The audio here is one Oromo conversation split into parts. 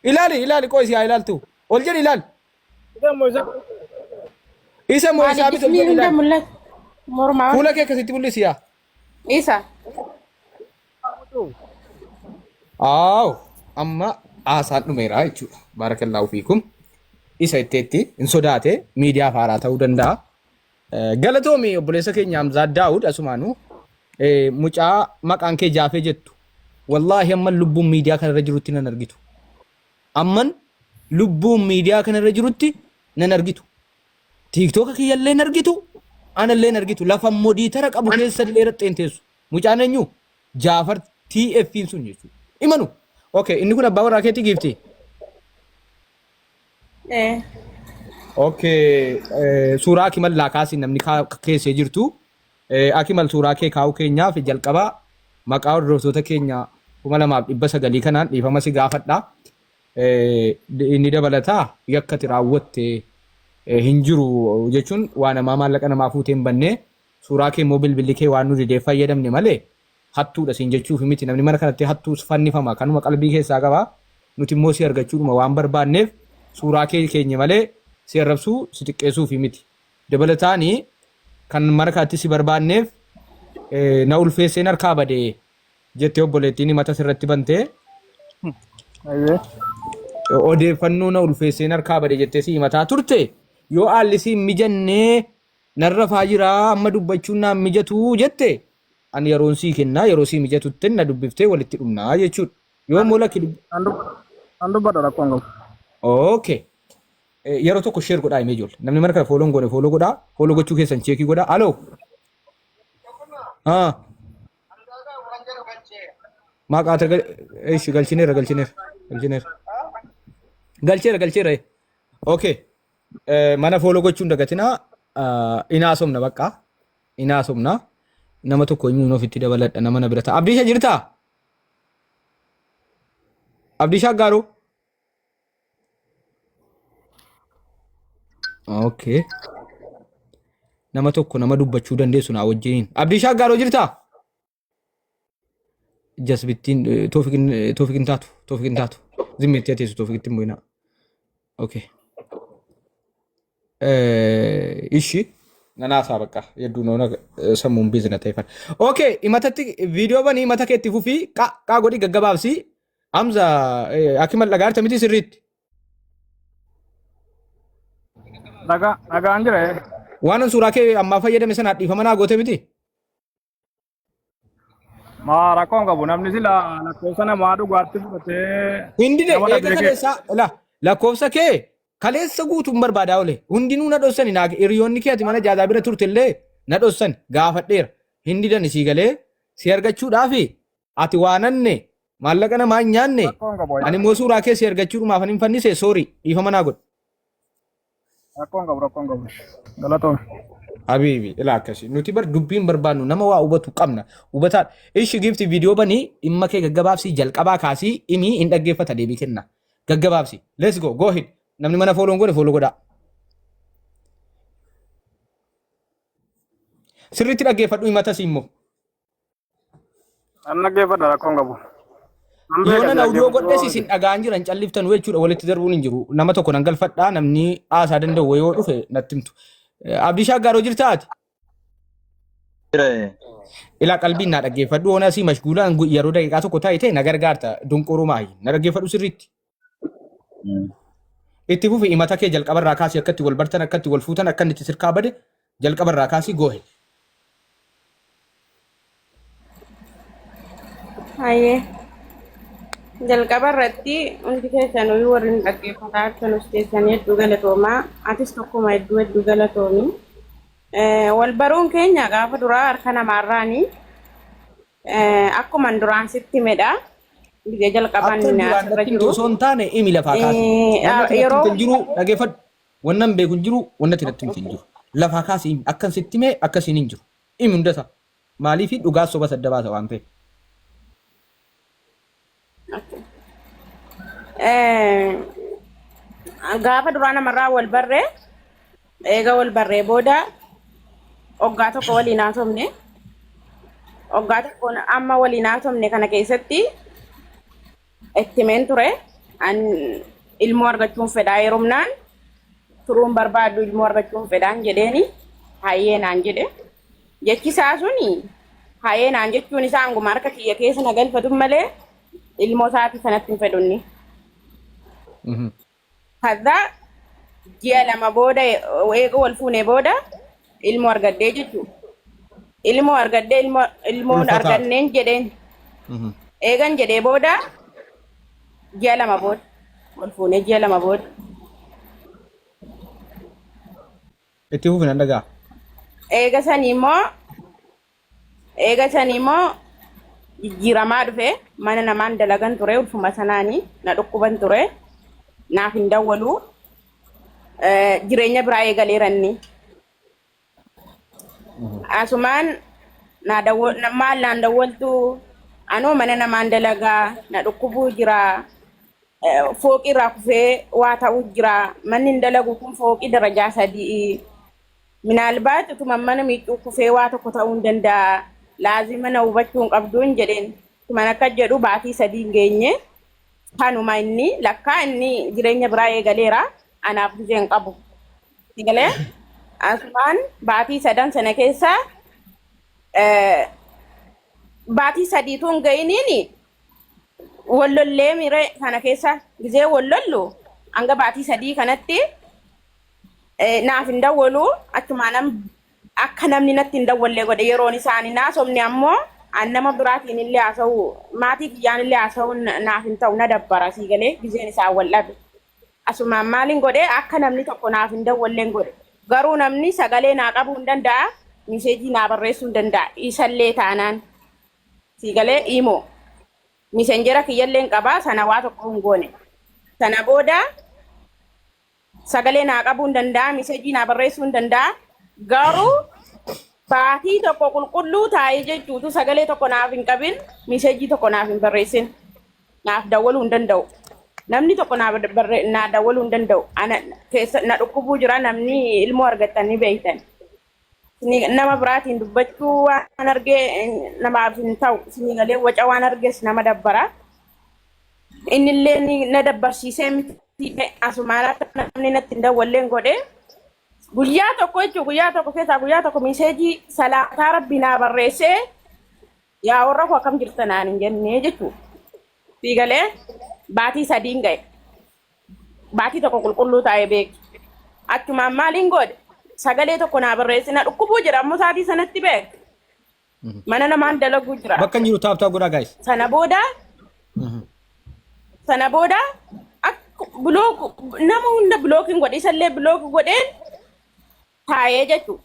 Ilaali ilaali qoy si haa ilaaltu. Ol jedhi ilaali. Isa moo isa Isa moo Maali isaa miti ol jismiin jedhi hunda ilaali. mul'ata. Mormaa ol. Fuula kee akkasitti mul'isi yaa. Isa. Aaw amma haasaan dhumeera jechuudha. Baarakallaahu fiikum. Isa itteetti hin sodaate miidiyaa faaraa ta'uu danda'a. Galatoomi obboleessa keenya Hamzaa Daawud asumaanuu mucaa maqaan kee Jaafee jettu wallaahi amman lubbuun miidiyaa kanarra jirutti nan argitu. Amman lubbuun miidiyaa kanarra jirutti nan argitu. Tiiktooka kiyyallee hin argitu anallee hin argitu lafa modiitara qabu keessallee raxxeen teessu. Mucaan eenyu? Jaafar TF sun jechuudha. Imanu. Okay, inni kun abbaa warraa keetii giifti. Eh. Okay, suuraa Akimal laa kaasi namni keessee jirtu. Akimal suuraa kee kaa'uu keenyaaf jalqaba maqaa hordoftoota keenya 2900 kanaan dhiifama si gaafadha. Inni dabalataa yakka ati raawwatte hin jiru jechuun waa namaa maallaqa namaa fuutee hin bannee suuraa kee immoo bilbilli kee waan nu didee fayyadamne malee hattuudha siin jechuuf miti namni mana kanatti hattuus fannifama kanuma qalbii keessaa qaba nuti immoo si argachuudhuma waan barbaanneef suuraa kee keenye malee si arrabsuu si xiqqeessuufi miti dabalataani kan mana kanatti si barbaanneef na ulfeesseen harkaa bade jettee obboleettiin himata sirratti bantee Ayyee. odeeffannoo na ulfeesseen harkaa bade jettee si himataa turte yoo haalli si hin mijannee narra faa jira amma dubbachuun naan mijatu jette ani yeroon sii kennaa yeroo sii mijatutti na dubbiftee walitti dhumnaa jechuudha. Yoo immoo lakki dubbi. An dubbadha. An dubbadha rakkoon qabu. Okay. Yeroo tokko share godhaa himee ijoollee. Namni mana kana follow hin goone follow godhaa. Follow gochuu keessan cheekii godhaa. Aloo. Ah. Maqaa ishi galchineera galchineera galchineera. Galcheera galcheera. Okay. Mana follow gochuu hin dagatinaa. Inaasomna bakka. Hin haasofna. Nama tokko eenyuun ofitti dabaladha nama na bira ta'a. Abdiisha jirtaa? Abdiisha Aggaaroo? Okay. Nama tokko nama dubbachuu dandeessu naa wajjiniin. Abdiisha Aggaaroo jirtaa? Jasbittiin Toofiq hin taatu. Toofiq hin taatu. Zimmeetti ateessu Toofiqitti hin bu'inaa. Okay. Ishi nanaasaa bakka hedduu noona sammuun biizina ta'e fan. Okay, himatatti viidiyoo banii himata kee itti fufii qaa godhi gaggabaabsi. Hamza Akimal dhagaarta miti sirriitti. Dhagaa dhagaan jira. Waan an suuraa kee ammaa fayyadame sana dhiifama naa goote miti. Maa rakkoon qabu namni sila lakkoofsa namaa dhugaatti fudhatee Hin dide nama eega dhabee kee. kaleessaa la lakkoofsa kee kaleessa guutuun barbaadaa oole hundinuu na dhossani naa hiriyoonni kee ati mana jaazaa bira turte illee na dhossan gaafadheera hin didan sii galee si argachuudhaafi ati waananne maallaqa namaa hin nyaanne Rakkoon qabu ani immoo suuraa kee si argachuudhumaaf ani hin fannise sorry dhiifama naa godhi. Rakkoon qabu rakkoon qabu. Galatoom. Habiibi ilaa akkasii nuti bar dubbiin barbaannu nama waa hubatu qabna hubataa ishi gifti viidiyoo banii dhimma kee gaggabaabsii jalqabaa kaasii imii hin dhaggeeffata deebii kenna gaggabaabsi let's go go ahead namni mana fooloon godhe fooloo godhaa sirriitti dhaggeeffadhu himata sii immoo An dhaggeeffadha rakkoon qabu. An Yoo beeka nan si audio dhaggeeffachuu godhes isin dhaga'an jiran calliftan jechuudha walitti darbuun hin jiru. Nama tokko nan galfadhaa namni haasaa danda'u yoo dhufe natti himtu. Abdiishaa Gaaroo jirtaa ati? Jira. Ilaa qalbiin naa dhaggeeffadhu oona asii mashguulaan yeroo daqiiqaa tokko taa'e ta'e na gargaarta dunquruu maayi na dhaggeeffadhu sirriitti. Itti fufi himata kee jalqabarraa kaasii akka itti wal bartan akka itti wal fuutan akka inni itti sirkaa bade jalqabarraa kaasii goohe. Hayyee. Jalqaba irratti hundi keessanuu warri nu dhaggeeffataa jirtanus keessanii hedduu galatoomaa. Atis tokkuma hedduu hedduu galatoomi. Wal baruun keenya gaafa duraa harka namaarraani. Akkuman duraan sitti himedha. Biyya jalqaban Akka duraan asirra natti himte jiru. osoo hin taane himi lafaa kaasi. Wanna ati natti Yeroo himte hin jiru dhageeffadhu. Wannan beeku hin jiru wanna ati natti himte hin jiru. Lafaa kaasi himi. Akkan sitti hime akkasiin hin jiru. Himi hundasa. Maaliifi dhugaa soba sadda baasa waan ta'eef. Gaafa duraa namarraa wal barree eega wal barree booda waggaa tokko waliin haasofne. Waggaa tokko amma waliin haasofne kana keessatti itti himeen ture. An ilmoo argachuun fedhaa heerumnaan turuun barbaadu ilmoo argachuun fedhaan jedheeni hayyee naan jedhe. Jechi isaa suni hayyee naan jechuun isaa hanguma harka kiyya keessa na galfatu malee ilmoo isaati sanatti hin fedhunni. Kaza ji'a 2 booda eega wal fuune booda ilmoo argadhee jechuudha. Ilmoo argadhee ilmoo ilmoon Ulfa taate. arganneen jedheen. Eegan jedhee booda ji'a 2 booda wal fuunee ji'a 2 booda. Itti fufi nan dhaga'a. Eega sanii immoo Eega sanii immoo jijjiiramaa dhufe mana namaan dalagan ture ulfuma sanaanii na dhukkuban ture naaf hin dawwalu jireenya biraa eegaleera inni. Asumaan naa dawwa maal naan dawwaltu anoo mana namaan dalagaa na dhukkubuu jira fooqii irraa kufee waa ta'uu jira manni hin dalagu kun fooqii darajaa sadii Minaalbaat utuman mana miiccuu kufee waa tokko ta'uu hin danda'a. Laazima na hubachuu hin qabduun jedheen. Utuman akkas jedhu baatii 3 hin geenye. Kanuma inni lakkaa inni jireenya biraa eegaleera. Anaaf gizee hin qabu. Si galee? Asumaan baatii sadan sana keessa baatii sadiituu hin ga'iniin wal lollee miire kana keessa gizee wal lollu hanga baatii 3 kanatti naaf hin dawwalu achumaanan akka namni natti hin dawwallee godhe yeroon isaani naasofne ammoo an nama biraatiin illee haasa'u maatii kiyyaan illee haasa'u naaf hin ta'u na dabbara sii galee gizeen isaan wal dhabe asumaan maalin godhe akka namni tokko naaf hin dawwalleen godhe garuu namni sagalee naa qabuu hin danda'a miseejii naa barreessuu hin danda'a isallee taanaan sii galee imoo misenjera kiyyallee hin qabaa sana waa tokko hin goone sana booda Sagalee naa qabuu hin danda'a, misejii naa barreessuu hin danda'a. Garuu baatii tokko qulqulluu taa'ee jechuutu sagalee tokko naaf hin qabin, misejii tokko naaf hin barreessin. Naaf dawwaluu hin danda'u. Namni tokko naa barre- naa dawwaluu hin danda'u. Ana keessa na dhukkubuu jira namni ilmoo argattan ni beektan. Isinii- Nama biraatiin dubbachuu waan argee namaaf hin ta'u. Isinii galee waca waan arges nama dabbara. Innillee ni na dabbarsiisee miti asumaan akka namni natti hin dawwalleen godhe. Guyyaa tokko jechuun guyyaa tokko keessaa guyyaa tokko miseejii salaataa rabbi naa barreessee yaa warra koo akkam jirta naan hin jennee jechuudha. Sii galee baatii sadiin ga'e. Baatii tokko qulqulluu taa'ee beeki. Achumaan maaliin godhe sagalee tokko naa barreesse na dhukkubuu jira ammoo sa'aatii sanatti beek. Mana namaan dalaguu jira. Bakka hin jiru taap taap godhaa guys. Sana booda sana booda akka block nama hunda blockiin godhe isallee block godheen taa'ee jechuudha.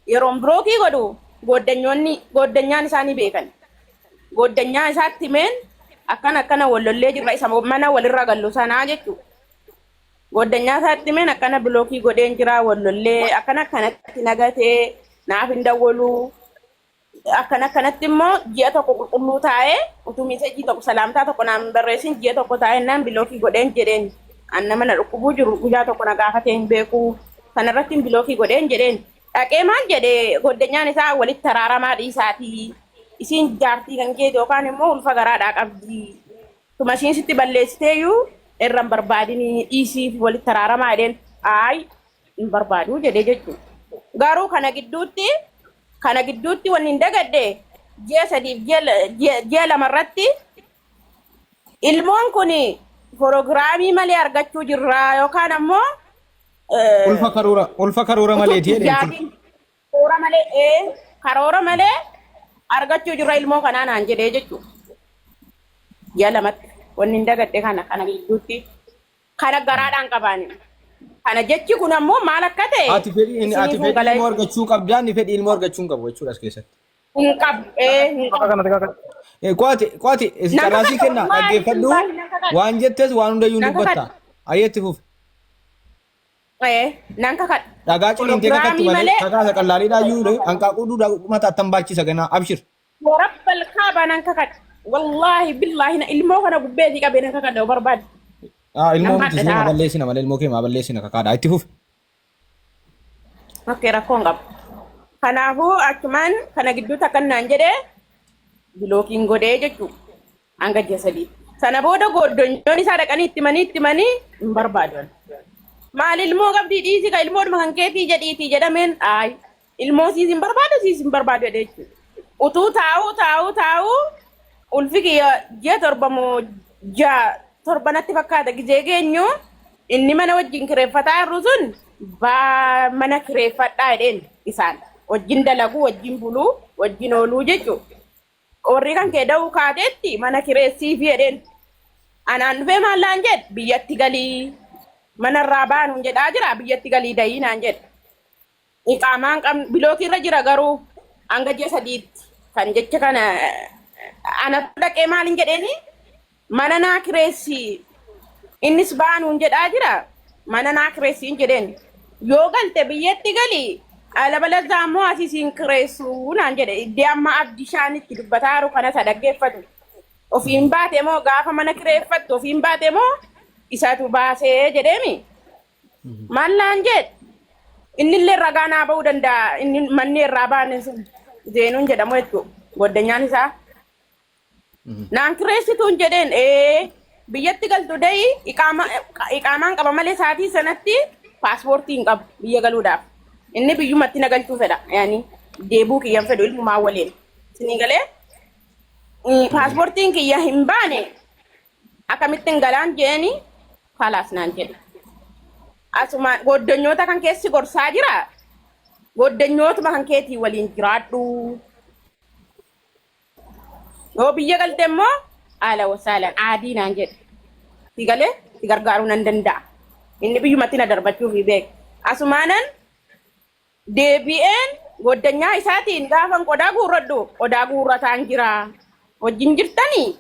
Yeroon blockii godhu gooddanyoonni gooddanyaan isaa ni beekan. Gooddanyaa isaatti himeen akkana akkana wal lollee jirra isa mana walirra gallu sanaa jechuudha. Gooddanyaa isaatti himeen akkana blockii godheen jira wal lollee akkana akkanatti nagatee naaf hin dawwaluu akkana akkanatti immoo ji'a tokko qulqulluu taa'ee utuu miseejii tokko salaamtaa tokko naan hin barreessin ji'a tokko taa'ee naan blockii godheen jedheen an nama na dhukkubuu jiru guyyaa tokko na gaafatee hin beeku sanarratti hin blockii godheen jedheen dhaqee maal jedhe goddanyaan isaa walitti taraaramaa dhiisaatii isiin jaartii kan keeti yookaan immoo ulfa garaadhaa qabdi tuma isiin sitti balleessiteeyyuu irra hin barbaadinii dhiisiif walitti taraaramaa jedheen ayi hin barbaadu jedhee jechuudha. Garuu kana gidduutti kana gidduutti wanni hin dagadhe ji'a sadiif ji'a la- ji'a ji'a lama irratti ilmoon kun piroogiraamii malee argachuu jirra yookaan ammoo Ulfa karoora utuu maleeti itti jedheen kun. yaadin karoora malee karoora malee argachuu jirra ilmoo kanaa naan jedhee jechuudha. Ji'a lamatti wanni hin dagadhe kana kana gidduutti Kana garaadhaan qabaani. Kana jechi kun ammoo maal akka ta'e Ati fedhii inni ati isiniif hin fedhii gala ilmoo jechuudha. argachuu qabdaa inni fedhii ilmoo argachuu hin qabu jechuudha as keessatti. Hin qabu. Ee hin Bakka qabu. kanatti kakadhu. Qo'ati qo'ati Nan carraasii kakadha kenna wallaahi dhaggeeffadhu billaahi nan kakadha. waan jettes waan hundayyuu hin Nan dubbatta. kakadha. Ayyeetti fufi. Ee nan kakadha. Dhagaa ciniintee kakattu Piroogiraamii malee malee kakaasa qallaaliidhaa iyyuu hanqaaquu duudaa mataattan baachisa ganaa abshir. Warabbal kaabaa nan kakadha. Wallaahi billaahi na ilmoo kana gubbeetii qabee nan kakadha yoo barbaade. Ah, ilmoo Nan miti baadha sinuma daara. balleessina malee ilmoo kee maa balleessina kakaadha. Itti fufi. Okkee rakkoo hin qabu. Kanaafuu achumaan kana gidduutti akkan naan jedhee blockiin godhee jechuudha. Hanga ji'a 3. Sana booda gooddonyoon isaa dhaqanii itti manii itti manii hin barbaadan. Maal ilmoo qabdii dhiisi ka ilmoodhuma kan keetii jedhiitii jedhameen ayi ilmoo siis hin barbaadu siis hin barbaadu jedhee jechuudha. Utuu taa'uu taa'uu taa'uu ulfi kiyya ji'a 7 moo 6 7 natti fakkaata gizee geenyu inni mana wajjin kireeffataa jirru sun baa mana kireeffadhaa jedheen isaan wajjin dalaguu wajjin buluu wajjin ooluu jechuudha. Warri kan kee da'uu kaateetti mana kireessiifi jedheen. Anaan dhufee maal naan jedhe biyyatti galii manarraa baanuun jedhaa jira biyyatti galii da'ii naan jedhe. Iqaamaan qabnu bilookii irra jira garuu hanga ji'a sadiitti kan jecha kana anatu dhaqee maalin jedheeni mana naa kireessi innis baanuun jedhaa jira mana naa kireessiin jedheen yoo galte biyyatti gali alabalazaa immoo asii siin kireessu naan jedhe iddee amma abdishaan itti dubbataa jiru kana isa dhaggeeffatu ofiin baate moo gaafa mana kireeffattu ofiin baate moo isatu baasee jedheemi Maal naan jedhe? Innillee ragaa naa ba'uu danda'a. Inni manni irraa baane sun Zeenuun jedhamu jechuudha. Goddanyaan isaa. Naan kireessituun jedheen ee biyyatti galtu da'i iqaamaan qaba malee sa'aatii sanatti paaspoortii hin qabu biyya galuudhaaf. Inni biyyumatti na galchuu fedha. Yaani deebuu kiyyan fedhu ilmumaa waliin. Isinii galee paaspoortiin kiyya hin baane Akkamittin galaan jeeni kalaas naan jedhe. Asuma goddonyoota kan keessi gorsaa jira. Goddonyootuma kan keetii waliin jiraadhu. Yoo biyya galte immoo haala wasaalaan aadii naan jedhe. Si galee si gargaaruu nan danda'a. Inni biyyumatti na darbachuuf beeka. Asumaanan deebi'een goddanyaa isaatiin gaafan qodaa guurradhu qodaa guurrataan jira. Wajjin jirtanii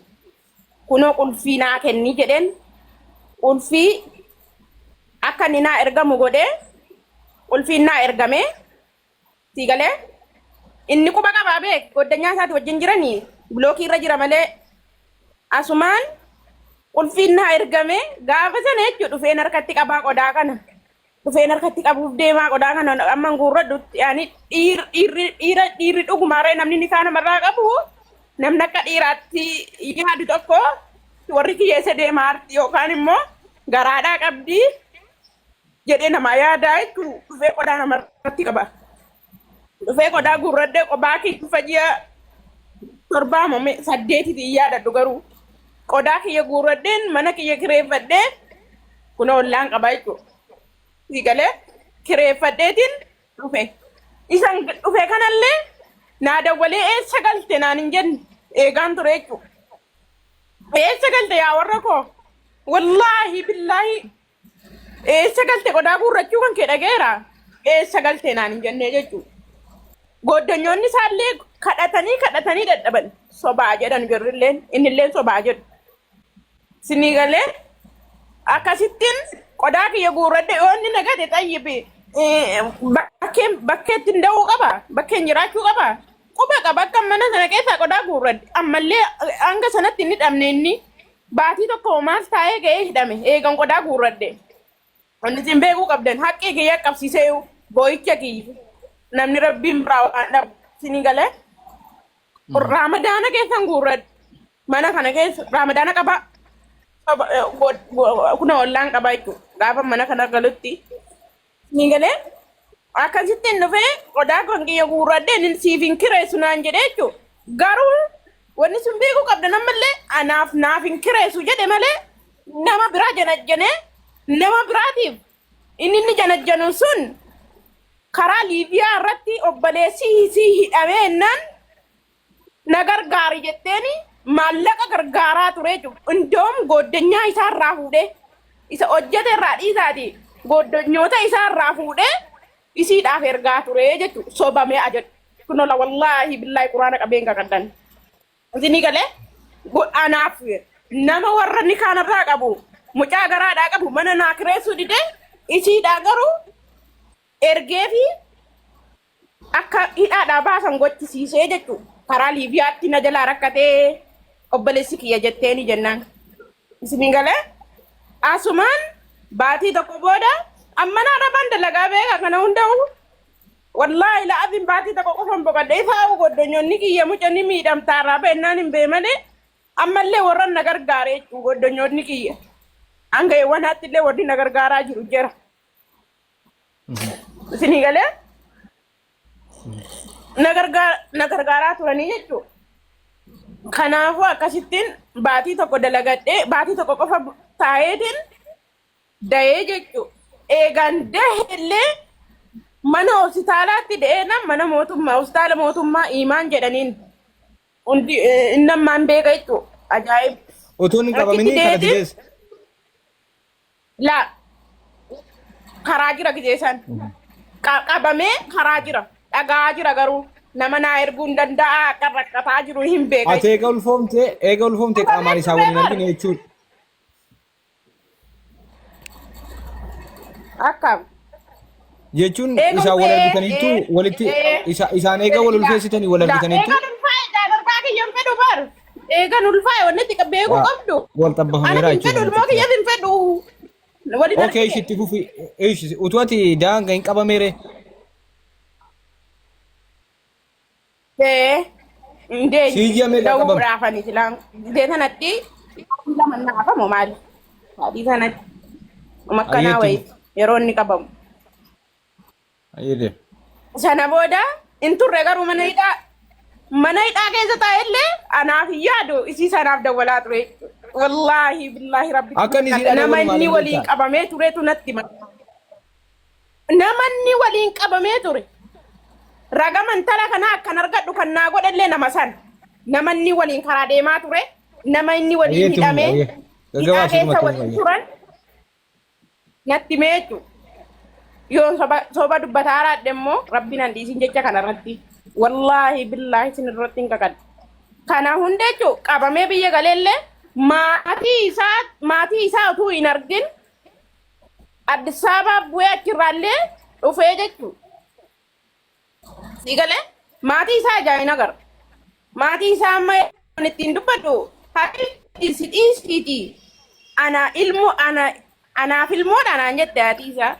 kunoo qulfii naa kenni jedheen qulfii akka inni naa ergamu godhee qulfiin naa ergamee sii galee inni quba qabaa beek goddanyaa isaati wajjin jiranii bilookii irra jira malee asumaan qulfiin naa ergame gaafa sana jechuun dhufeen harkatti qabaa qodaa kana dhufeen harkatti qabuuf deemaa qodaa kana amma guurradhutti yaani dhiirri dhiira dhiirri dhugumaaree namni nikaa namarraa qabu namni akka dhiiraatti yaadu tokko warri kiyyeessa deemaa arti yookaan immoo garaadhaa qabdi jedhee namaa yaadaa jechuun dhufee qodaa namarratti qaba. Dhufee qodaa guurradhee qobaa kiyya ji'a torbaa moo saddeetitti hin yaadadhu garuu qodaa kiyya guurradheen mana kiyya kireeffadhee kunoo ollaan qaba jechuudha. Sii galee kireeffadheetiin dhufe. Isan dhufe kanallee naa dawwalee eessa galte naan hin jenne eegaan ture jechuudha. Eessa galte yaa warra koo? Wallaahi billaahi eessa galte qodaa guurrachuu kan kee dhageera. Eessa galte naan hin jennee jechuudha. Gooddanyoonni isaallee kadhatanii kadhatanii dadhaban sobaa jedhan jirrilleen innilleen sobaa jedhu. Sinii galee akkasittiin qodaa kiyya guurradhe yoo inni na gate xayyibi bakkeen bakkeetti hin da'uu qaba bakkeen jiraachuu qaba quba qaba akka mana sana keessaa qodaa guurradhe ammallee hanga sanatti hin hidhamne inni baatii tokko maal taa'ee ga'ee hidhame eegan qodaa guurradhe. Wanni isin beekuu qabdan haqqii kiyya qabsiisee boo'icha kiyya namni rabbiin biraa waan dhabu isinii galee raamadaana keessan guurradhe. Mana kana keessa raamadaana qabaa. Kuna ollaan qabaa jechuudha. Gaafa mana kana galutti. Ni galee akkasittiin dhufee qodaa kan kiyya guurradhee inni siif hin kireessu naan jedhee jechuudha. Garuu wanni sun beekuu qabda nammallee anaaf naaf hin kireessu jedhe malee nama biraa janajjanee nama biraatiif inni inni janajjanu sun karaa Liibiyaa irratti obboleessi isii hidhamee jennaan na gargaari jetteeni maallaqa gargaaraa ture jechuudha. Indoom gooddanyaa isaa irraa fuudhee isa hojjete irraa dhiisaati gooddanyoota isaa irraa fuudhee isiidhaaf ergaa ture jechuudha. Sobamee ajedhu. Kunola wallaahi billaahi quraana qabeen kakadhan. Isinii galee anaaf nama warra ni kaanarraa qabu mucaa garaadhaa qabu mana naa kireessuu didee isiidhaa garuu ergeefi akka hidhaadhaa baasan gochisiisee jechuudha. Karaa Liibiyaatti na jalaa rakkatee obboleessi kiyya jetteeni jennaan. Isin galee asumaan baatii tokko booda amma naa dhabaan dalagaa beeka kana hunda'u. Wallaahi la'aziin baatii tokko qofan boqadhe ifaa godhonyoonni kiyya muca ni miidhamtaa irraa ba'ennaan hin bee malee. Ammallee warra na gargaare jechuun goddanyoonni kiyya. Hanga eewwanaatti illee warri na gargaaraa jiru jira. Isinii galee na gargaaraa turanii jechuudha. Kanaafuu akkasittiin baatii tokko dalagadhee baatii tokko qofa taa'eetiin da'ee jechuudha. Eegaan dahe illee mana hospitaalaatti da'ee nam mana mootummaa hospitaala mootummaa Iimaan jedhaniin hundi inni ammaan beeka jechuudha. Ajaa'ib. Otoo hin Achitti qabaminii kanatti deetiin geesse. laa karaa jira gizee san. Qabamee karaa jira. Dhagaa jira garuu nama naa erguu hin danda'a akka rakkataa jiru hin beeka Ati eega ulfoomte Qabamee qaamaan isaa turee waliin bar. argine jechuudha. Akkam. Jechuun Eega isaan wal ulfee argitaniittu walitti isaan eega wal ulfeessitanii wal argitaniittu Eegan ulfaa'e darbaa kiyya hin fedhu bar. Eegan ulfaa'e wanni itti beekuu qabdu. Wal xabbafameera Ana hin fedhu jechuudha. ilmoo kiyyaaf hin fedhu. Waliin Okay, argine. ishitti fufi. Ishi utuu ati daanga hin qabameere. Ee hin deenye. Siijii meeqa qabame? Da'uudhaafani silaan gizee sanatti lama naafamu maali? Haadhii sanatti. Makkanaa Ayyeetti. wayii yeroo inni qabamu. Ayyee. Sana booda hin turre garuu mana hidhaa keessa taa'ellee anaaf hin yaadu isii sanaaf dawwalaa ture. Wallaahi billaahi rabbi. Akka inni isiidhaan Nama dawwalu inni maaliif waliin beektaa? qabamee turetu natti hima. Nama inni waliin qabamee ture. Raga mantala kanaa akkan argadhu kan naa godhellee nama sana. Nama inni waliin karaa deemaa ture. Nama inni waliin Ayyeetti fufi hidhamee ayyee. hidhaa Gaggabaabsi keessa dhumatti waliin fufi. turan natti himee jechuudha. Yoo soba dubbataa raadhe immoo rabbi nan dhiisin jecha kanarratti. Wallaahi billaahi isin irratti hin kakadhu. Kana hunda jechuun qabamee biyya galeellee maatii isaa utuu hin argin Addis Ababaa bu'ee achirraallee dhufee jechuudha. Si galee maatii isaa ajaa'in agarra. Maatii isaa amma ittiin dubbadhu haati si dhiisiiti. Ana ilmoo ana anaaf ilmoodha naan jette haati isaa.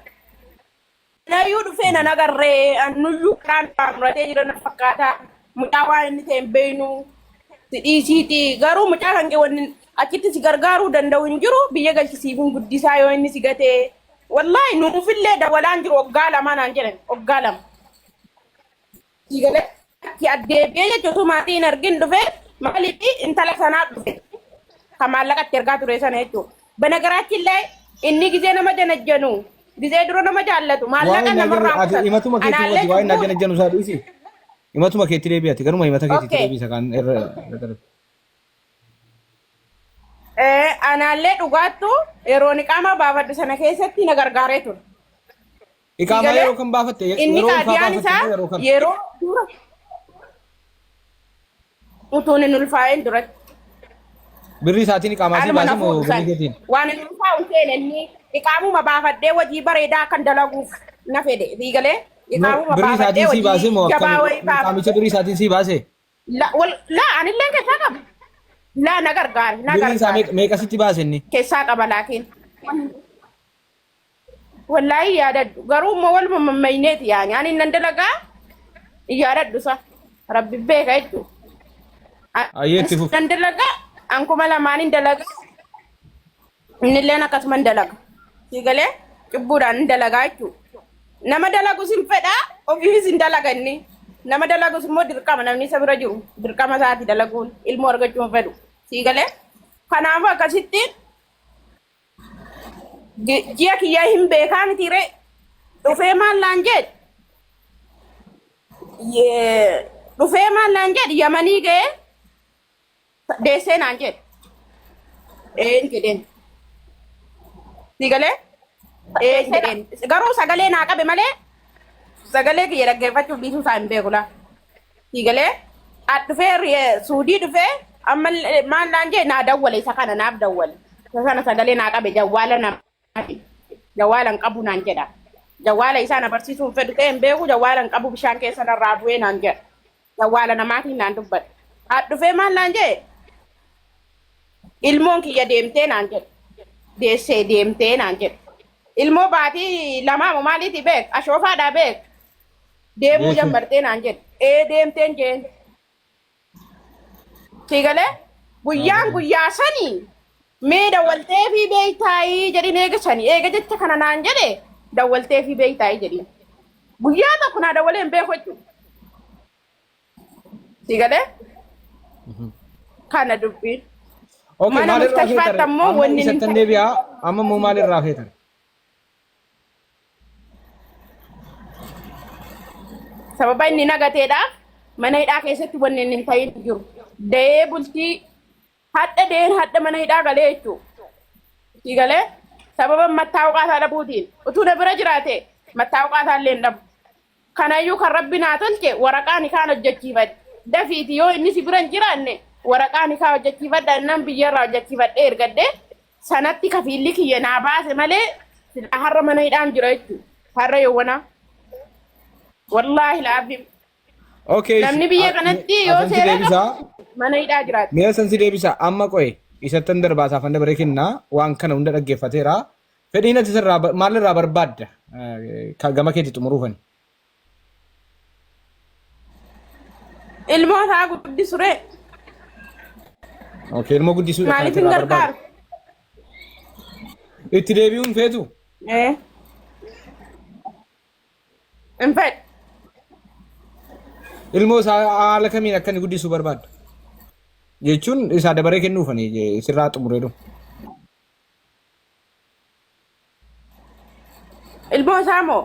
Nayyuu dhufee nan agarree nuyyuu karaan muratee jira na fakkaata. Mucaa waan inni ta'e hin beeknu. Si dhiisiiti garuu mucaa kan kee wanni achitti si gargaaruu danda'u hin jiru biyya galchisiifuun guddisaa yoo inni si gatee. Wallaahi nuufillee dawalaan jiru waggaa 2 naan jedhan waggaa 2. Si galee itti addeebi'ee jechuun maatii hin argin dhufe maaliif intala sanaa dhufe kan maallaqa itti ergaa ture sana jechuudha. Banagaraachin illee inni gizee nama janajjanu gizee dura nama jaallatu maallaqa Waa'ee namarraa ati qusatu. himatuma keetti Anaallee himati waa'ee cubbuu. najjanu isaa dhiisi. Himatuma keetti deebi'ati garuma himata keetti deebisa kan irra irra darbe. Anaallee dhugaattu yeroo niqaamaa baafadhu sana keessatti na gargaaree ture. Iqaamaa Galee yeroo kam baafatte? inni Yeroo ulfaa qaadiyaan baafatte isaa moo yeroo kam? Yeroo dura utuun hin ulfaa'in duratti. Birrii isaatiin iqaamaa si Haaluma baase na moo fuudhu birrii san. keetiin? Waan hin ulfaa'u hin seene inni iqaamuma baafadhee hojii bareedaa akkan dalaguuf na fedhe. Sii galee No, iqaamuma birrii baafadhee isaatiin si baase hojii moo jabaa akkami? wayii baafadhee. Iqaamicha birrii isaatiin si baase? La, wal, la anillee keessaa qaba. La na gargaare, na Birriin isaa gargaare. meeqa sitti baase inni? Keessaa qaba laakiin. Wallaahi yaadadhu. Garuu immoo waluma mammayneeti yaani. Ani nan dalagaa yaadadhu isa. Rabbi beeka jechuudha. Ayyeetti fufi. Nan dalagaa an 2000n hin dalagaa. Innilleen akkasuma hin dalaga. Si galee cubbuudhaan hin dalagaa jechuudha. Nama dalagus hin fedhaa ofiifis hin dalaga inni. Nama dalagus immoo dirqama namni isa bira jiru dirqama isaati dalaguun ilmoo argachuu hin fedhu. Si galee kanaafuu akkasitti ji'a kiyyaa hin beekaa miti ree dhufee maal naan jedhe dhufee maal naan jedhe Yamanii ga'ee deessee naan jedhe een jedheen. Si galee een jedheen garuu sagalee naa qabe malee sagalee kiyya dhaggeeffachuuf dhiisuu isaa hin beeku laa. Si galee at dhufee Suudii dhufee amma maal naan jedhe naa dawwale isa kana naaf dawwale isa sana sagalee naa qabe jawwaala namaati jawwaala hin qabu naan jedha jawwaala isaa na barsiisuu hin fedhu ta'e hin beeku jawwaala hin qabu bishaan keessa narraa bu'ee naan jedha jawwaala namaatiin naan dubbadha. At dhufee maal naan jedhe ilmoon kiyya deemtee naan jedhe deessee deemtee naan jedhe ilmoo baatii 2 moo maaliiti beek ashoofaadhaa beek deemuu Beeku. Jammartee naan jedhe ee deemteen jeen. Si galee Guyyaan guyyaa sanii mee dawwalteefii beeytaayii jedhin eega sanii eega jecha kana naan jedhe dawwalteefii beeytaayii jedhin. Guyyaa tokko naa dawwalee hin beeku jechuudha. Si galee? Kana dubbiin. Okay, Mana maalirraa mustashfaatti feetan? ammoo Amma wanni inni isattan deebi'a. Amma immoo maalirraa feetan? Sababa inni nagateedhaaf mana hidhaa keessatti wanni inni hin ta'in jiru. Da'ee bultii hadha da'een hadha mana hidhaa galee jechuudha. Si galee sababa mattaawqaa isaa dhabuutiin utuu na bira jiraate mattaawqaa isaa illee hin dhabu. Kanayyuu kan rabbi naa tolche waraqaa nikaan hojjechiifadhe. Dafiiti yoo inni si bira hin jiraanne waraqaa nikaa hojjechiifadha innaan biyyarraa hojjechiifadhee ergadhe sanatti kafiilli kiyya naa baase malee silaa har'a mana hidhaan jira jechuudha. Har'a yowwanaa. Wallaahi laafi. Okay. Namni biyya kanatti yoo Asan si seera deebisaa. qabu mana hidhaa jiraata. Mi'a san si deebisa amma qoye isattan darbaa isaaf dabaree kennaa waan kana hunda dhaggeeffateera. Fedhiin ati sirraa maalirraa barbaadda gama keetti xumuruufani. Ilmoo isaa guddisuree Okay, ilmoo guddisuudha kan maaliif ati hin irraa gargaaru? barbaaddu. Itti deebi'uun feetu? Eh. Hin fedhu. Ilmoo isaa haala kamiin akka inni guddisuu barbaadda? Jechuun isaa dabaree kennuufani sirraa xumuree dhufu. Ilmoo isaa moo?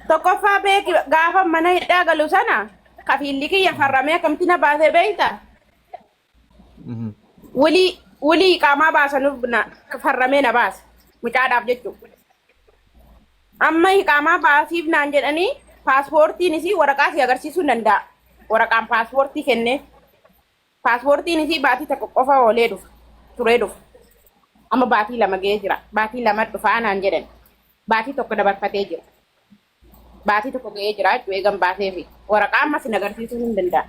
Tokkoffaa beeki gaafa mana hidhaa galu sana kafiilli kiyya farramee akkamitti na baasee beekta? Wulii wulii qaamaa baasanuuf na farramee na baase mucaadhaaf jechuudha. Amma iqaamaa baasiif naan jedhanii paaspoortiin isii waraqaa si agarsiisuu hin danda'a. Waraqaan paaspoortii kennee paaspoortiin isii baatii tokko qofa oolee dhufa turee dhufa. Amma baatii 2 ga'ee jira. Baatii 2 dhufaa naan jedhan. Baatii tokko dabarfatee jira. Baatii tokko ga'ee jira jechuudha eegan baaseefi. Waraqaa amma sin agarsiisuu hin danda'a.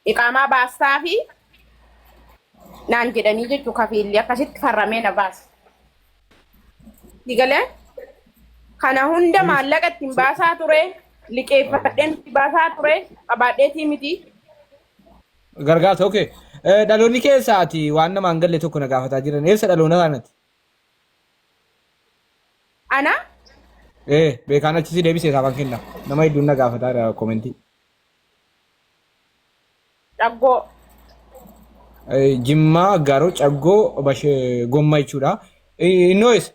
Iqaamaa baastaa fi naan jedhanii jechuu kafiilli akkasitti farramee na baase. Digalee kana hunda maallaqa ittiin baasaa ture, liqeeffadheen itti baasaa ture, qabaadheetii miti. Gargaarta, okay. Dhaloonni keessa ati waan namaan galle tokko na gaafataa jiran. Eessa dhaloota kanati? Ana Beekaan achi si deebisee isaafan kenna. Nama hedduun na gaafataa jira komentii. Caggoo. Jimmaa, Aggaaroo, Caggoo, Bashee, Gomma jechuudha. Innoo eessa?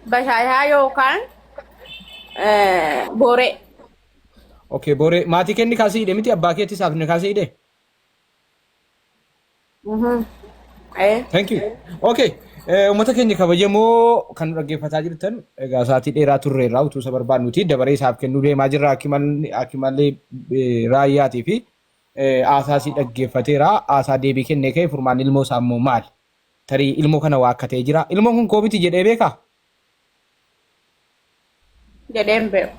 Bashaayaa yookaan Booree. Okay, Booree. Maatii kenni kaasii hidhe miti abbaa keetti isaaf ni kaasii hidhe? Thank you. Okay. Uummata keenya kabajamoo kan nu dhaggeeffataa jirtan egaa sa'aatii dheeraa turreerraa utuu isa barbaadnuti dabaree isaaf kennuu deemaa jirra Akimallee Raayyaatii fi haasaa isii dhaggeeffateera. Haasaa deebii kennee ka'e furmaanni ilmoo isaa immoo maali? Tarii ilmoo kana waakkatee jira. Ilmoon kun koo miti jedhee beekaa? Jedhee hin beeku.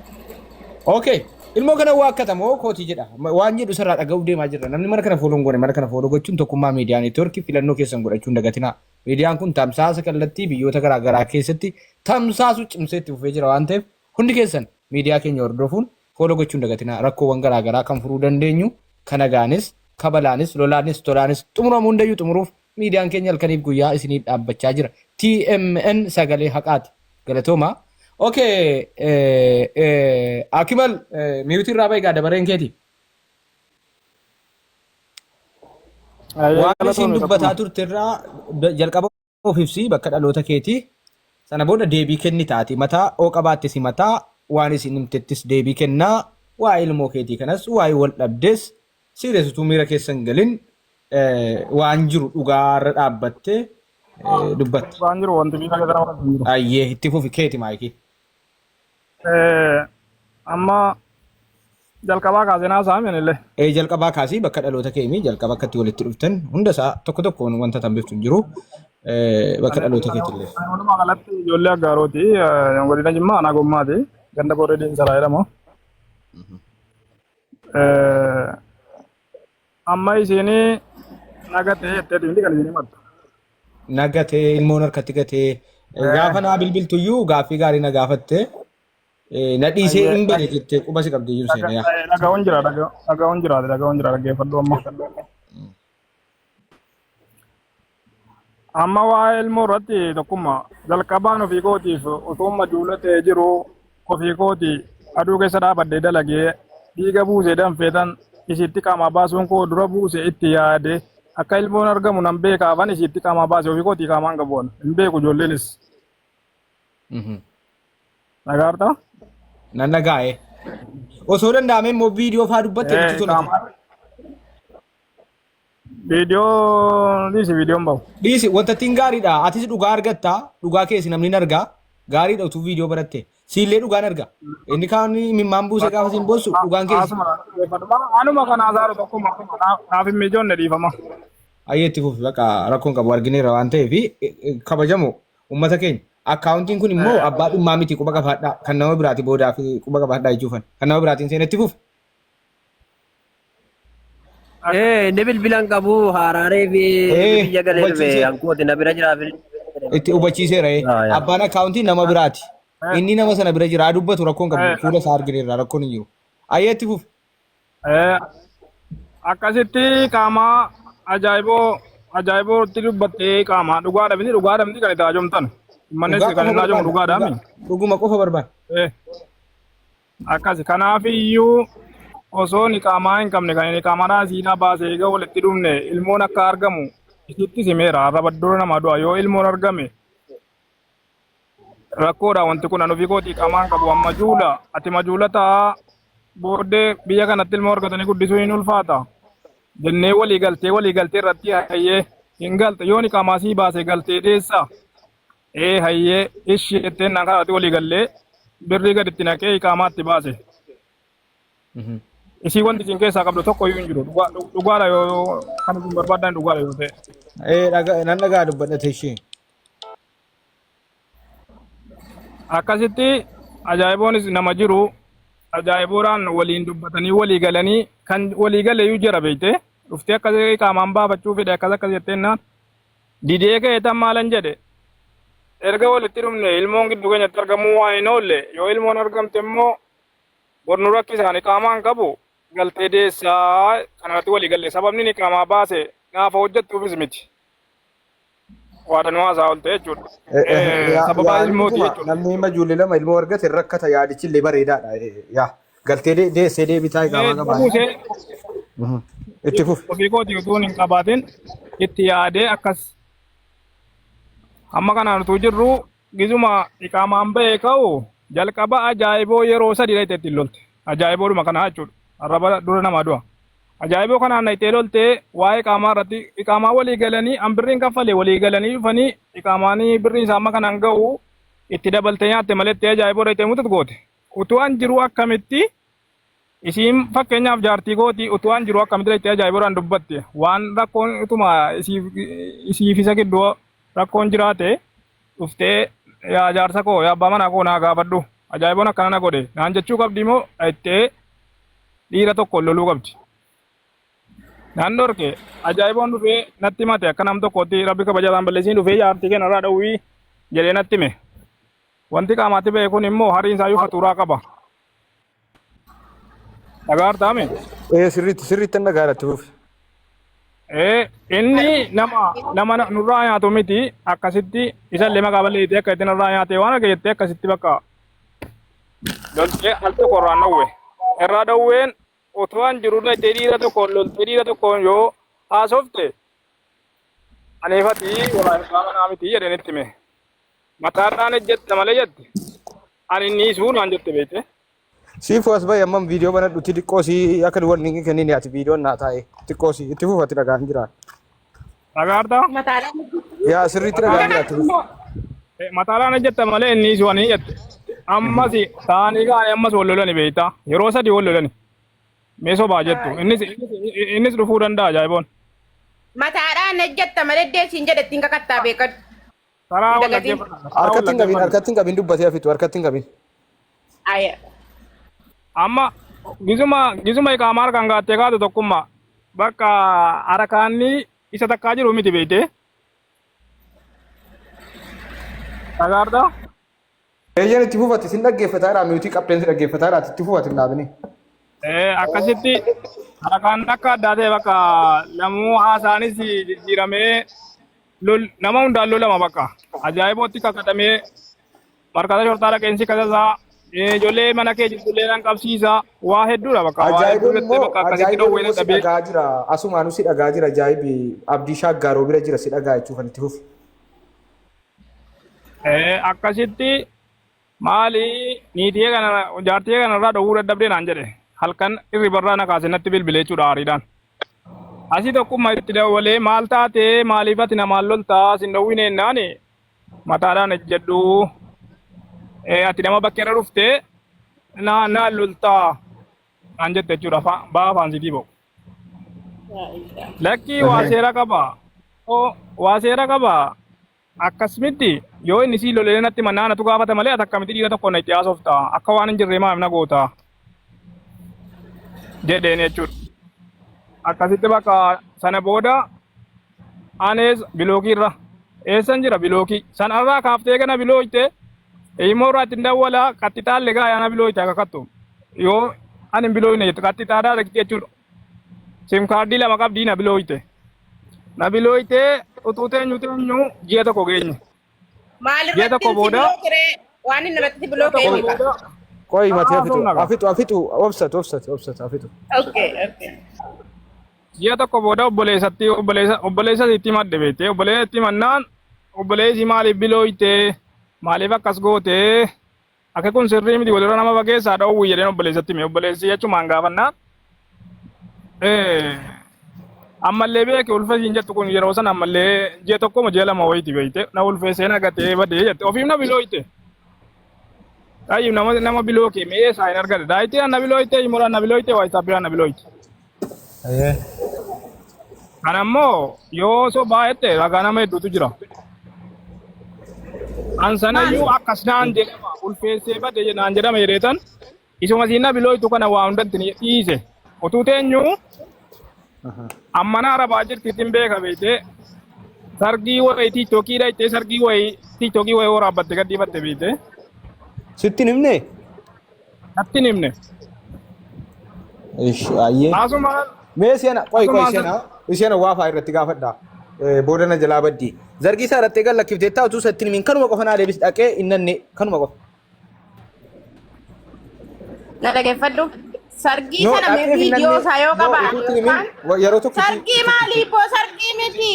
Okay. Ilmoo kana waakkata moo kooti jedha. Waan jedhu isarraa dhaga'uuf deemaa jirra. Namni mana kana fooloo hin goone mana kana fooloo gochuun tokkummaa miidiyaa neetwoorkii filannoo keessan godhachuu hin dagatinaa. Miidiyaan kun tamsaasa kallattii biyyoota garaa garaa keessatti tamsaasu cimsee itti fufee jira waan ta'eef hundi keessan miidiyaa keenya hordofuun fooloo gochuu hin dagatinaa. Rakkoowwan garaa garaa kan furuu dandeenyu kanagaanis, kabalaanis, lolaanis, tolaanis xumuramu hundayyuu xumuruuf Miidiyaan keenya halkaniif guyyaa isiniif dhaabbachaa jira. TMN sagalee haqaati. Galatooma. Okay, Akimal miyuutii irraa bahi gaa dabareen keeti. Waan isiin dubbataa turte irraa jalqaba of ibsi bakka dhaloota keetii. Sana booda deebii kenni taati. Mataa oo qabaatte si mataa waan isin himtettis deebii kennaa. Waa'ee ilmoo keetii kanas waa'ee wal dhabdes serious utuu miira keessa hin galin waan jiru dhugaarra dhaabbattee dubbatta. Waan jiru wanti miira keessa nama galchu hin jiru. Ayyee itti fufi keeti maayikii. Amma jalqabaa kaasee naa saami anillee. Jalqabaa kaasii bakka dhaloota kee himi jalqaba akkatti walitti dhuftan hunda isaa tokko tokkoon wanta tambiftu hin jiru. Bakka dhaloota keetillee. Walumaa galatti ijoollee Aggaarooti. Godina Jimmaa aanaa Gommaati. Ganda Booree Diinsaraa jedhama. Amma isiin nagatee jettee miti kan isiin himattu. Na gatee ilmoon harkatti gatee gaafa naa bilbiltuyyuu gaaffii gaarii na gaafatte. Na dhiisee Ayyee hin bade jettee quba si qabdee jiru seena yaa. Dhaga'uun jira dhaga'uun jira dhaga'uun jira dhaggeeffadhu amma. Amma waa'ee ilmoo irratti tokkummaa jalqabaan ofii kootiif utuu majuula ta'ee jiru ofii kooti aduu keessa dhaabadhee dalagee dhiiga buusee danfeetan isitti qaamaa baasuun koo dura buuse itti yaade akka ilmoon argamu nan beekaafan isitti qaamaa baase ofii kootii qaamaan qabu hin beeku ijoolleenis. Dhagaartaa? Nan dhagaa'e. Osoo danda'ame immoo viidiyoo faa dubbatte nutti tola ture. Qaamaa viidiyoo dhiisi viidiyoon bahu. Dhiisi wanta ittiin gaariidha. Atis dhugaa argatta. Dhugaa keessa namni hin argaa. Gaariidha utuu viidiyoo baratte. Siillee dhugaan arga. Inni kaan mimmaan buuse gaafa siin boossu dhugaan keessa. Asuma anuma kana haasa'u tokkuma naaf hin mijoonne dhiifama. Ayyee itti fufi bakka rakkoon qabu argineera waan ta'eef kabajamoo uummata keenya. Akkaawuntiin kun immoo abbaa dhimmaa miti quba qabaadhaa. Kan nama biraati boodaa fi quba qabaadhaa jechuufan. Kan nama biraatiin seenetti fufi. Inni bilbila hin qabu haaraaree fi biyya galee dhufe Hubachiise. hankooti na bira jiraaf. Itti hubachiiseera. Ah, yaa. Abbaan akkaawuntii nama biraati. Inni nama sana bira jira. Dubbatu rakkoon qabu. Fuula isaa argineerra rakkoon hin jiru. Ayyee itti fufi. Akkasitti qaamaa ajaa'iboo ajaa'ibootti dubbattee qaamaa dhugaadha miti dhugaadha miti kan itti haajomtan. Mannis Dhugaa kan qofa inni haajomu barbaada. dhugaadha mi? Dhuguma qofa barbaada. Akkasi kanaaf iyyuu osoo ni qaamaa hin qabne kan inni qaamaadhaa asiidhaa baasee eega walitti dhufne ilmoon akka argamu isitti simeera arraba dura namaa du'a yoo ilmoon argame rakkoodha wanti kun an ofii kootii qaamaan qabu amma juula ati majuula ta'a booddee biyya kanatti ilmoo argatanii guddisuu hin ulfaata jennee walii galtee walii galtee irratti hayyee hin galte yoo ni qaamaa sii baase galtee dheessa ee hayyee ishi jetteen naan kanaatti walii gallee birrii gadi itti naqee iqaamaatti baase. Isii wanti isin keessaa qabdu tokko iyyuu hin jiru. Dhugaadha yoo kan isin barbaadan dhugaadha yoo ta'e. Nan dhagaa dubbadhate ishee. Akkasitti ajaa'iboonis nama jiru ajaa'iboodhaan waliin dubbatanii walii galanii kan walii gale iyyuu jira beekte dhuftee akkas qaamaan baafachuu fedhe akkas akkas jetteen naan didee ka'e tan maalan jedhe erga walitti dhufne ilmoon gidduu keenyatti argamuu waan hin oolle yoo ilmoon argamte immoo bor nu rakkisaan qaamaan qabu galtee deessaa kanarratti walii galle sababni inni qaamaa baase gaafa hojjettuufis miti. Waadanuu haasaa olte jechuudha. Sababa ilmooti Dhuguma jechuudha. namni ijoollee lama ilmoo argate rakkata yaadichi illee bareedaadha. Yaa galtee deessee deebitaa qaamaa qabaa. Buusee Itti fufi. Ofii kootii utuu hin qabaatin itti yaadee akkas amma kanaan utuu jirru gizuma iqaamaan ba'ee ka'u jalqaba ajaa'iboo yeroo sadi dhayite ittiin lolte. Ajaa'iboodhuma kanaa jechuudha. Arraba dura namaa du'a. Ajaa'iboo kanaan dhayitee loltee waa'ee iqaamaa irratti iqaamaa walii galanii an birriin kaffalee walii galanii dhufanii iqaamaanii birriin isaa amma kanaan ga'u itti dabaltee nyaatte malee itti ajaa'iboo dhayitee mutut goote. Utuu an jiru akkamitti isiin fakkeenyaaf jaartii kooti utuu an jiru akkamitti dhayitee ajaa'iboodhaan dubbatte waan rakkoon utuma isiif isa gidduu rakkoon jiraate dhuftee yaa jaarsa koo yaa abbaa manaa koo naa gaafadhu ajaa'iboon akkana na godhe naan jechuu qabdi moo dhayitee dhiira tokkoon loluu qabdi. Naan dhorke ajaa'iboon dhufee natti himate akka nam tokkootti rabbi kabajaadhaan balleessiin dhufee jaartii kee narraa dhowwii jedhee natti hime. Wanti qaamaatti ba'e kun immoo hariin isaayyuu fatuuraa qaba. Dhagaartaa mee? Sirriitti sirriitti dhagaa irratti fufi. Inni nama nama nurraa nyaatu miti akkasitti isallee maqaa balleessitee akka itti nurraa nyaate waan arge jettee akkasitti bakka loltee al tokko irraan dhowwe. Irraa dhowween utuu an jiru dhaqxee dhiira tokkoon loltee dhiira tokkoon yoo haasofte aniifati walaa abbaa manaa miti jedheen itti hime. Mataadhaan ejjetta malee jette. Ani niisuu naan jette beekte. Siifuu as bahi ammam viidiyoo banadhutti xiqqoo si akka wanni hin kennin ati viidiyoon naa taa'e xiqqoo si itti fufati dhagaan jira. Dhagaartaa? Mataadhaan Yaa sirriitti dhagaan jira itti fufi. Mataadhaan ejjetta malee inni niisuu ani jette. Ammas taa'anii kaa'anii ammas wal lolani beektaa. Yeroo sadii wal lolani. Mee sobaa jettu. Innis innis dhufuu danda'a ajaa'iboon. Mataadhaan ejjetta malee deesiin jedhe ittiin kakattaa beekadhu. Karaa wal Dagatiin. dhaggeeffatan. Karaa wal Harkatti hin qabin dhaggeeffatan. harkatti hin qabin dubbatee hafitu harkatti hin qabin. Aya. Amma gizuma gizuma iqaamaa harkaan gaattee kaatu tokkummaa bakka harakaanni isa takkaa jiru miti beekte. Dhagaartaa? Eeyyan itti fufati sin dhaggeeffataa jira mute qabdeen si dhaggeeffataa jira itti fufati hin dhaabini. Akkasitti harakaan akka addaa ta'e bakka lamuu haasaanis jijjiiramee lol nama hundaan lolama bakka ajaa'ibootti kakatamee markata shortaa dhaqeensi kasasaa ijoollee mana kee jirtullee nan qabsiisa waa hedduudha bakka waa hedduu Ajaa'iboon jettee immoo bakka akkasitti ajaa'iboon dhoowwee immoo si dadhabee. dhagaa jira asumaanuu si dhagaa jira ajaa'ibi Abdii Shaaggaaroo bira jira si dhagaa jechuufan itti fufi. Akkasitti maali niitii kana jaartii kana irraa dhowwuu dadhabdee naan jedhe halkan irribarraa na kaase natti bilbilee jechuudha aariidhaan. Asii tokkummaa itti dabalee maal taate maaliif ati namaan loltaa sin dhowwine jennaan mataadhaan ejjedhu ati nama bakkeerra dhuftee naan loltaa naan jette jechuudha ba'aa afaan sitii ba'u. Lakkii waa seera qaba. Waa seera qaba. Akkasumatti yoo inni sii lolee natti mannaa natu gaafata malee ati akkamitti dhiira tokko na itti haasofta akka waan hin jirree maaf na goota jedheen jechuudha. Akkasitti bakka sana booda anees block irra eessan jira block sanarraa kaaftee gana bilooyte immoo irraa ittiin dawwala qaxxixaallee gaa yaana bilooyte akka kattu yoo ani hin bilooyne jettu qaxxixaadhaa dhaqxi jechuudha. SIM card lama qabdii na bilooyte. Na bilooytee utuu teenyu teenyu ji'a tokko geenye. Maal Ji'a irratti tokko si booda block ree? Waan inni irratti si block tokko eenyu booda Qoyi matee Haa, afitu nagaa. afitu afitu obsatu obsatu obsatu afitu. Okay. Ji'a tokko booda obboleessatti obboleessa obboleessa itti madde beekte obboleessa itti mannaan obboleessi maaliif bilooyte maaliif akkas goote akka kun sirrii miti walirra nama fageessaa dhowwu jedheen obboleessatti hime obboleessi jechumaan gaafannaan ammallee beeke ulfa isiin jettu kun yeroo sana ammallee ji'a tokko ji'a 2 wayiiti beekte na ulfeessee na gatee badee jette ofiif na bilooyte. Tayyib nama nama block mee isaa hin argate daayitii na bilooyte immoo na bilooyte waa isaa biraa na bilooyte. Kana immoo yoo sobaa jette ragaa nama hedduutu jira. An sanayyuu akkas naan jedhama ulfeessee bade naan jedhama jedheetan isuma siin na bilooytu kana waa hundatti ni dhiise. Utuu teenyu ammana arabaa jirti ittiin beeka beekte sargii wayii tiiktookii dhayitee sargii wayii tiiktookii wayii waraabbatte gadhiifatte beekte Sitti hin himne? natti hin himne. Ish ayyee. Asumaan Mee seena qoy qoy Asumaan seena seena waa fa'aa irratti gaafadha. Booda na jalaa baddi. Zargii isaa irratti eegan lakkifteettaa utuu isatti hin himin kanuma qofa naa deebis dhaqee hin nanne kanuma qofa. Na dhaggeeffadhu. Sargii No sana mee dhaqee hin viidiyoo nanne. isaa yoo No qabaate utuu itti hin himin yookaan yeroo tokkitti sargii maalii boo sargii miti.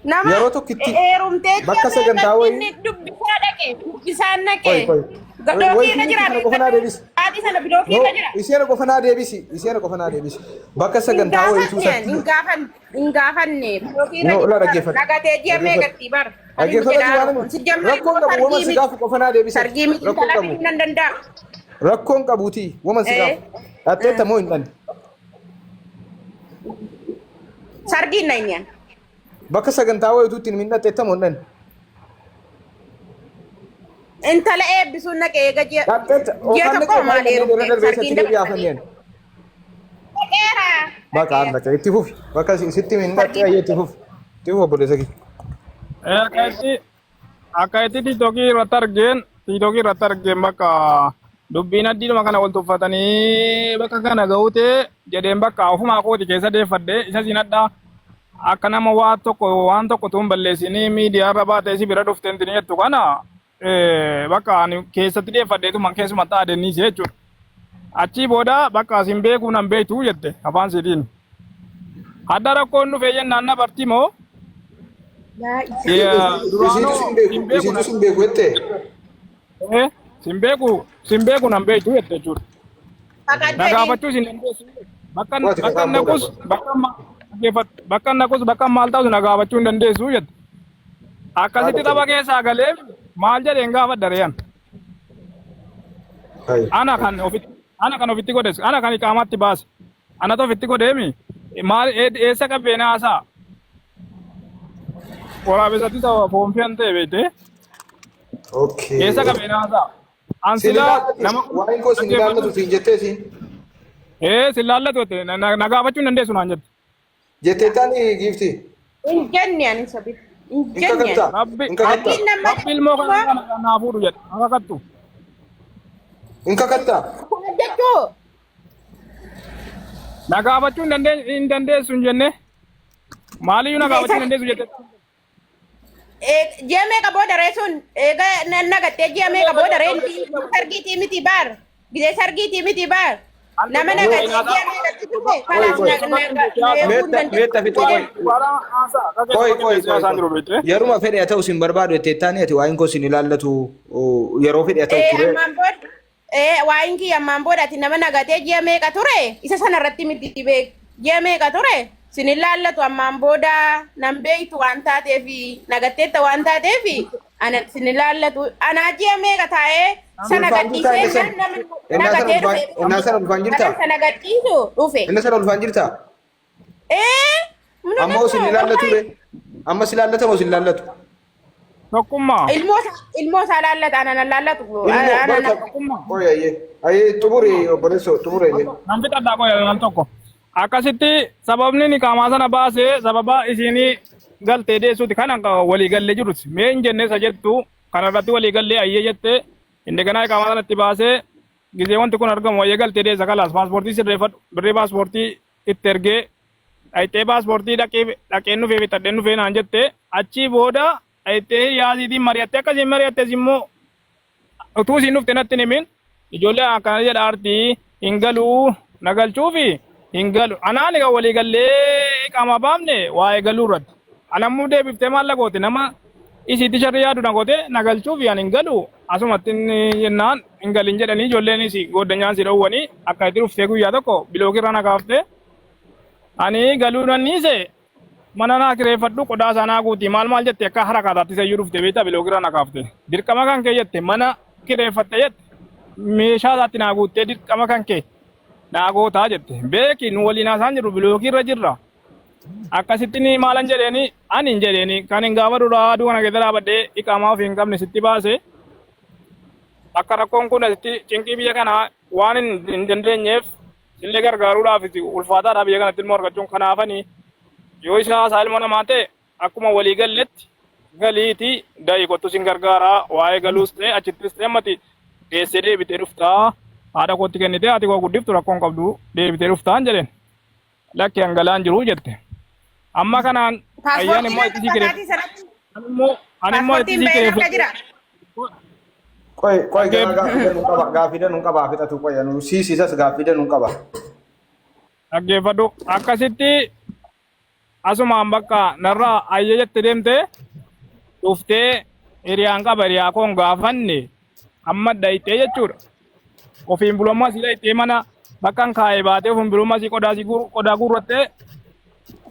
Nama Yeroo tokkitti heerumtee bakka sagantaa wayii inni dubbisaa dhaqe dubbisaan qoy dhaqe. qoy. Block Wayi irra jira kana qofa naa deebisi. Haadhi sana block No irra jira. isheen qofa naa deebisi. Isheen qofa naa deebisi. Bakka Hin sagantaa wayiituu gaafanne isatti hin gaafanne hin gaafanne block irra No jira la bara. dhaggeeffadhu. Nagatee ji'a Dhaggeeffadhu. meeqatti bara. Ani Dhaggeeffadhu jedhaa waan si jammar rakkoon immoo qabu waman sargii si miti. gaafu qofa naa deebisi. Sargii miti Rakkoon intala qabu. fiduu nan danda'a. Rakkoon qabuuti waman si gaafu. Dhaqxeetta moo hin dhanne? Sargii na inni. Bakka sagantaa wayiituutti hin dhaqxeetta moo hin dhanne? Intala eebbisuun naqee eega ji'a Dhaqxeetta ji'a yookaan tokko naqee maal maal irra heerumte darbee sargiin isatti deebi'aa dabarsanii. fanneen. Dhaqeera. Bakka Dhaqeera. dhaqee itti fufi. Bakka sitti hin dhaqxee ayyee itti fufi. Itti fufi obboleessa kiyya. Akka itti tiiktookii irratti argeen tiiktookii irratti argeen bakka dubbiin addiidhuma kana wal tuffatanii bakka kana ga'uute jedheen bakka ofumaa kooti keessa deeffadhe isa siin hadhaa akka nama waa tokko waan tokko tuun balleessinii miidiyaa irra baatee si bira dhufteen tini jettu kana bakka ani keessatti deeffadheetuma keessumatti adeemnise jechuudha. Achii booda bakka asin beekuu nan beektu jette afaan sitiin. Hadda rakkoon dhufee jennaan na barti moo Isiitu sin beeku isiitu sin beeku jettee. Sin beeku nan beektu jette jechuudha. Na Kakadhee. gaafachuu sin dandeessu. Bakka Waati bakka kataan naqus booda. bakka bakka naqus bakka maal taatu na gaafachuu hin dandeessu jette. Akkasitti tapha keessaa galee maal jedheen gaafadha re'an. Ana kan ofitti godhes ana kan iqaamatti baase anatu ofitti godheemi maal eessa qabbeena haasaa waraabessatti ta'u foonfiyaan ta'e beekte eessa qabbeena haasaa an Sin silaa ilaallatu nama waa'een koo sin ilaallatu siin jettee siin ee sin laallatu jette na gaafachuu hin dandeessu naan jette. Jettee taani giifti. Hin jenne ani sabi. Hin Hin jenne ani. kakattaa. Rabbi Hin kakattaa. Sargiin nama Rabbi ilmoo kana kana naa fuudhu jedhe kakattu. Hin kakattaa? Kana jechuu Na gaafachuu hin dandeessu hin jenne. Maaliyyuu na gaafachuu hin dandeessu jette. Ji'a meeqa booda ree sun eega nagattee ji'a meeqa booda ree sargiitii miti baar gizee sargiitii miti baar nama nagattee ji'a meeqatti dhufe kanaaf na eeguu hin Meetta meetta fixu dandeessu. qoy. Qoy qoy qoy qoy. Yeruma fedhe haa ta'u sin barbaadu jettee taani ati waa'een koo sin ilaallatu yeroo fedhe haa ta'u ture. Ammaan booda waa'een kiyya ammaan booda ati nama nagatee ji'a meeqa ture isa sana irratti miti beek ji'a meeqa ture sin ilaallatu ammaan booda nan beektu waan taateef nagatteetta waan taateef ana sin ilaallatu anaa ji'a meeqa taa'ee sana Ulfaan jirtaa gadhiisee inni sana? nama Innaa sana nagatee ulfaan dhufe innaa sana ulfaan jirtaa? kana sana gadhiisu dhufe. Inni sana ulfaan jirtaa? Ee Amma sin ilaallatu re? Amma si ilaallata moo sin ilaallatu? Tokkummaa. Ilmoo isaa laallata ana nan laallatu Ilmoo ana barka Tokkummaa. qoy ayyee. Ayyee xumuri obboleessoo xumuri ayyee. Nan fixadhaa qoya al tokko. Akkasitti sababni ni qaamaa sana baasee sababa isiinii galtee deessuuti kan akka walii gallee jirus mee hin jenne isa jettu kanarratti walii gallee ayyee jette inni ganaa qaamaa sanatti baasee gizee wanti kun argamu ayyee galtee deessa kalaas paaspoortii sirreeffadhu birrii paaspoortii itti ergee dhayxee paaspoortii dhaqee dhaqeen dhufee bitadheen dhufee naan jette achii booda dhayxee yaasiitiin mari'atte akkasiin mari'attes immoo utuu isiin dhufte natti hin himin ijoollee akkana jedha artii hin galuu na galchuufi hin galu anaan egaa walii gallee qaama baafne waa'ee galuu irratti anammoo deebiftee maal goote nama isiitti sharri yaadu na goote na galchuufi ani hin galu asumatti inni jennaan hin galin jedhanii ijoolleen isi gooddanyaan si dhowwanii akka itti dhuftee guyyaa tokko bilookirra na kaaftee ani galuu nanniise mana naa kireeffadhu qodaa isaa naa guuti maal maal jette akka harakaataatti sayyuu dhufte beektaa bilookirra na kaafte dirqama kan kee jette mana kireeffatte jette meeshaa isaatti naa guuttee dirqama kan kee naa gootaa jette beeki nu waliin haasaan jirru bilookirra jirra akkasitti ni maalan jedheeni ani hin jedheeni kan hin gaafa duraa aduu kana keessa dhaabadhee iqaamaa ofii hin qabne sitti baase akka rakkoon kun asitti cinqii biyya kanaa waan hin dandeenyeef illee gargaaruudhaaf ulfaataadha biyya kanatti ilmoo argachuun kanaafani yoo isa haasaa ilma namaa ta'e akkuma walii galletti galiiti da'i kottu sin gargaaraa waa'ee galuus ta'e achittis ta'e ammati deessee deebitee dhuftaa haadha kootti kennitee haati koo guddiftu rakkoon qabdu deebitee dhuftaan jedheen lakki hangalaan jiru jette amma kanaan ayyaan Paaspoortiin immoo harka itti si isaatii sanatti ani immoo itti paaspoortiin si bahee harka jira. Qoy qoy gara gaaffii danuu qaba gaaffii danuu qaba fixatu qoy anu siisisas gaaffii danuu qaba. Dhaggeeffadhu akkasitti asumaan bakka narraa ayyee jette deemte dhuftee hiriyaan qaba hiriyaa koon gaafanne amma dhayxee jechuudha. Ofiin bulummaa si dhayxee mana bakka hin kaa'ee baatee ofiin bulummaa si qodaa si qodaa guurrattee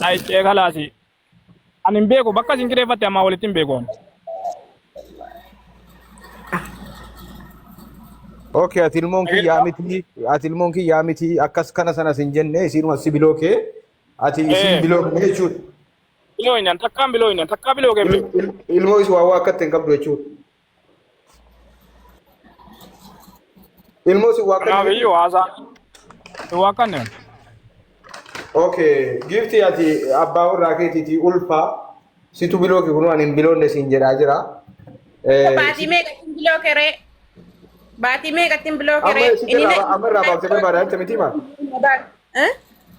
dhayxee kalaasi. Ani hin beeku bakka isin kireeffatte ammaa walitti hin beeku. Okay, ati ilmoon kiyyaa miti, ati ilmoon kiyyaa miti, akkas kana sanas hin jenne isiinuma si bilookee, ati isin bilookee jechuudha. Biloo hin takkaan biloo hin takkaa biloo kee beeku. Ilmoo is waa waa akkatti hin qabdu jechuudha. Ilmoo si waa Kanaaf akkatti. iyyuu haasaa hin waaqanne. Okay, giiftii ati abbaa warraa keetiitii ulfaa situ bilooke kun ani hin biloonne siin jedhaa jira. Baatii meeqatti bilookeree? Baatii meeqatti Amma bilookeree? sitti irraa amma irraa baaftee barbaadaa jirta miti maal?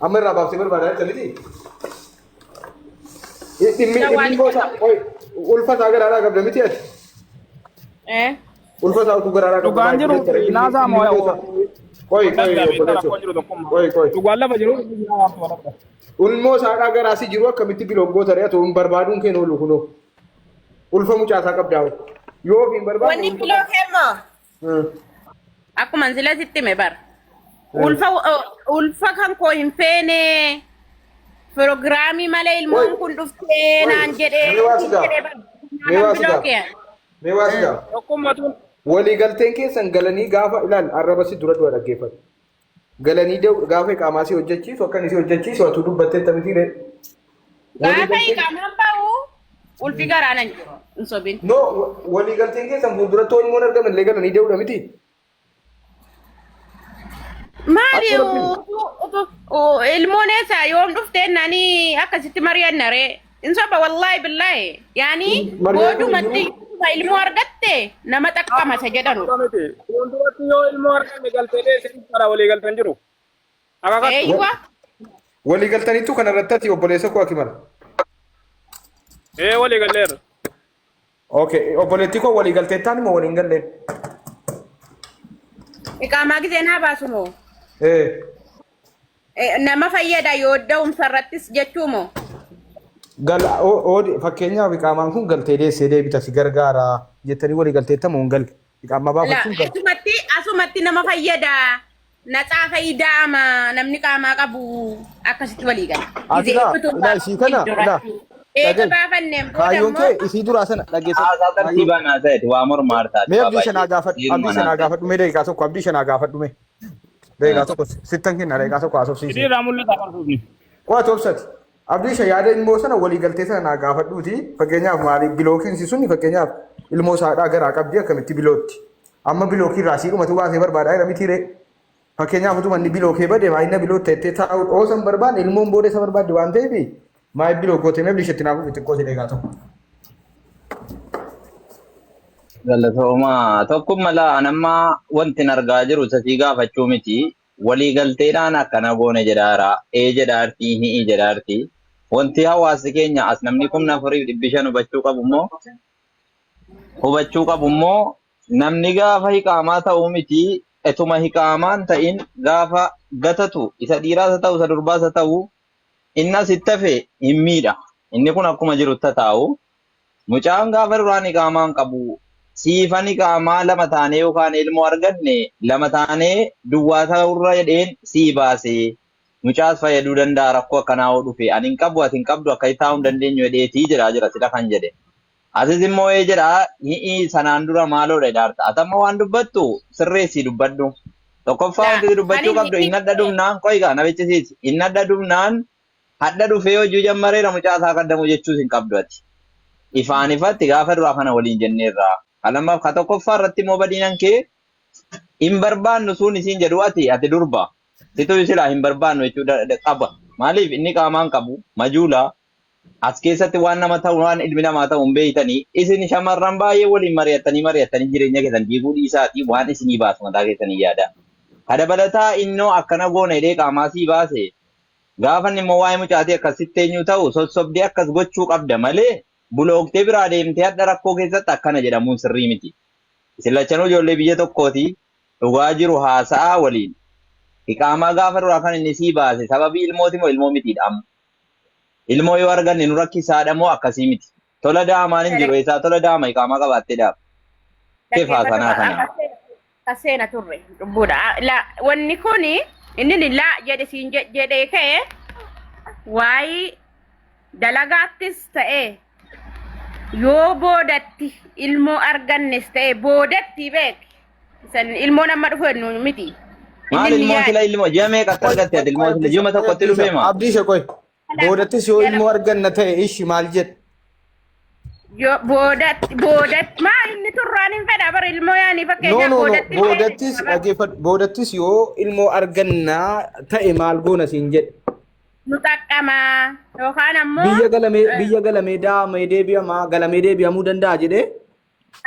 Amma irraa baaftee barbaadaa jirta miti? Dhimmi dhimmi ilmoo isaa qoy ulfa isaa garaadhaa qabda miti ati? Ulfa isaa utuu garaadhaa qabda Dhugaan maal jiru dhimmi naasaa dhimmi moo ilmoo isaa qoy qoy rakkoo obboleessoo jiru tokkummaa. qoy qoy Dhugaan lafa jiru ilmoo isaadhaa garaasii jiru akkamitti biloon goota re'atu hin barbaaduun kee oolu kunoo ulfa mucaasaa qabdaa yoo ofiin barbaade Wanni bilookee immoo akkuma sila sitti hime bara. Ulfa kan koo hin feene pirogiraamii malee ilmoon Qoy kun dhuftee qoy naan jedhee mee waa sigaa jedhee bara. mee Naan waa sigaa bilookee. mee waa sigaa Tokkummatu waliigalteen keessan galanii gaafa ilaal arraba si dura dura dhaggeeffatu. Galanii gaafa iqaamaa si hojjechiisu akka inni si hojjechiisu atu dubbattee tamiti ree. Gaafa Waliigalteen iqaamaan bahu ulfi garaa nan jiru hin sobin. no waliigalteen keessan fuulduratti ilmoon argame illee galanii deemuudha miti. Maali Akkuma ilmoon eessa yoom dhuftee nani akkasitti mari'anna ree? Hin soba wallaahi billaahi. Yaani Mari'achuun boodumatti jiru. Utuma ilmoo argatte nama xaqqama isa jedhanu. Miti. Fuulduratti yoo ilmoo arganne galtee deessee bara walii galtan jiru. Akakattu. Eeywa. Walii galtaniitu kanarratti ati obboleessa koo Akimal. Ee walii galleerra. Okay, obboleettii koo walii galteettaan immoo waliin galleen. Iqaamaa giseen haa baasu moo? Eh. Nama fayyada yoo da'umsa irrattis jechuu moo? Gal fakkeenyaaf iqaamaan kun galtee deessee deebita si gargaara jettanii walii galteetta moo hin galle? Iqaamaa baafachuun galte. Asumatti asumatti nama fayyada. Natsaa fayyidaama namni qaamaa qabu akkasitti walii gala. Ati laa, ilaa isii kana, ilaa. Eega Dhaga'i. baafanneen booda Kaayyoon immoo kee isii duraa sana dhageessa. Haasaa tartiibaan haasa'eeti waa morma hartaati. Mee abdii shanaa gaafadhu, abdii shanaa gaafadhu, mee daqiiqaa tokko, abdii shanaa gaafadhu mee. Daqiiqaa tokko sittan kenna, daqiiqaa tokko haasofsiisi. Isii irraa mul'ata barsuufni. Qo'atu obsati. Abdii shan yaada ilmoo sana walii galtee sana naa gaafadhuuti. Fakkeenyaaf maali bilookiinsi suni fakkeenyaaf ilmoo isaadhaa garaa qabdi akkamitti bilootti. Amma bilookii irraa siidhumatu baasee barbaadaa jira miti ree. Fakkeenyaaf utuma inni bilookee bade maayina biloo teettee taa'u dhoosan barbaanne ilmoon booda isa barbaadde waan ta'eef maayii biloo gootee mee abdii shatti naaf xiqqoo si eegaa tokko. Galatoomaa tokkummaa laa anamma wanti argaa jiru sasii gaafachuu miti. Walii galteedhaan akkana goone jedhaara. Ee jedhaartii hi'i jedhaartii. Wanti hawaasni keenya as namni 4500 hubachuu qabu immoo namni gaafa hiqaamaa ta'uu miti etuma hiqaamaan ta'in gaafa gatatu isa dhiiraas haa ta'u isa durbaas haa ta'u inni asitti hafe hin miidha. Inni kun akkuma jirutti taa'u. Mucaan gaafa duraan hiqaamaan qabu siifan hiqaamaa lama taanee yookaan ilmoo arganne lama taanee duwwaa ta'urra jedheen sii baasee mucaas fayyaduu danda'a rakkoo akkanaa yoo dhufe ani hin qabu ati hin qabdu akka taa'uu hin dandeenyu jedheetii jira jira sila kan jedhe. Asis immoo ee jedha hi'i sanaan dura maaloodha jedhaarta. Ati amma waan dubbattu sirreessii dubbadhu. Tokkoffaa wanti dubbachuu qabdu inni adda dhufnaan qo'igaa na bichisiisi. Inni adda dhufnaan hadha dhufee hojii jammareera mucaa isaa kaddamu jechuus hin qabdu ati. Ifaan ifatti gaafa duraa kana waliin jenneerra. Ka lammaaf ka tokkoffaa irratti immoo badiinan kee hin barbaannu sun isiin jedhu ati durba. Situ silaa hin barbaannu jechuu qaba. Maaliif inni qaamaan qabu majuula as keessatti waan nama ta'u waan ilmi namaa ta'u hin beeytanii isin shamarran baay'ee waliin mari'attanii mari'attanii jireenya keessan diiguu dhiisaatii waan isinii baasu mataa keessanii yaada. Ka dabalataa innoo akkana goona jedhee qaamaa sii baase gaafa inni immoo waa'ee mucaatii akkasitti eenyu ta'u sossobdee akkas gochuu qabda malee bulooktee biraa deemtee hadha rakkoo keessatti akkana jedhamuun sirrii miti. Isin lachanuu ijoollee biyya tokkooti dhugaa jiru haasa'aa waliin. Iqaamaa gaafa duraa kan inni sii baase sababii ilmooti moo ilmoo mitiidha amma? Ilmoo yoo arganne nu rakkisaadha moo akkasii miti? Tola daamaan hin jiru eessaa tola daama iqaamaa qabaattee daama. Kefaa sanaa kana. Akka seena turre cubbuudha. La wanni kuni inni laa jedhe siin jedhee ka'e waa'ee dalagaattis ta'e yoo boodatti ilmoo argannes ta'e boodatti beek san ilmoon amma dhufu jennu miti. Maal Inni ilmoon sila ilmoo ji'a meeqa akka argatte ati ilmoo sila ji'uma tokkotti dhufee maa? Abdii ishee qoy. Boodattis yoo ilmoo arganna ta'e ishi maal jedhe? Yoo boodatti boodatti maa inni turraan hin fedha bara ilmoo yaanii No fakkeenyaaf no no boodatti boodattis dhaggeeffadhu boodattis yoo ilmoo argannaa ta'e maal goona siin jedhe. Nu xaqqamaa yookaan ammoo Biyya galamee daamee deebi'amaa galamee deebi'amuu danda'a jedhee.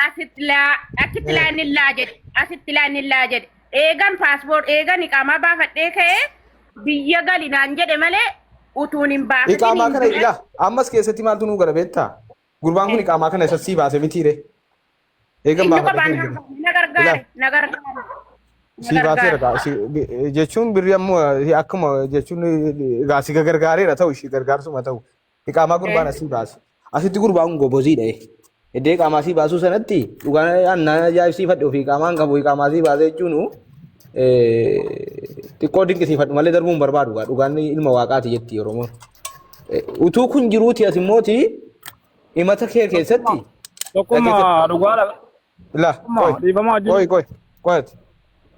Asitti laa achitti laa inni laa jedhe asitti laa inni laa jedhe eegan paaspoort eegan iqaamaa baafadhee ka'ee biyya gali naan jedhe malee utuun hin baafatin Iqaamaa hin kana dura. ilaa ammas keessatti maaltu nuu gara beektaa? Gurbaan kun iqaamaa kana isa sii baase mitiire. Eegan Inni baafadhe kophaan hin jiru. na gargaare na gargaare. Na Si baaseera gargaare. Jechuun birri ammoo akkuma jechuun egaa si gargaareera ta'u ishii gargaarsuma ta'u. Iqaamaa gurbaan asii baase. Asitti gurbaan kun goboziidha. Iddoo iqaamaa sii baasuu sanatti dhugaan annaan ajaa'ibsiifadhe ofii iqaamaan qabu iqaamaa sii baase jechuun xiqqoo dinqisiifadhu malee darbuu hin barbaadu dhugaan ilma waaqaati jetti Oromoon. Utuu kun jiruuti as immooti himata kee keessatti Tokkummaa dhugaadha. La Tokkummaa qoy dhiifama wajjin. Qoy qoy qoy wallahi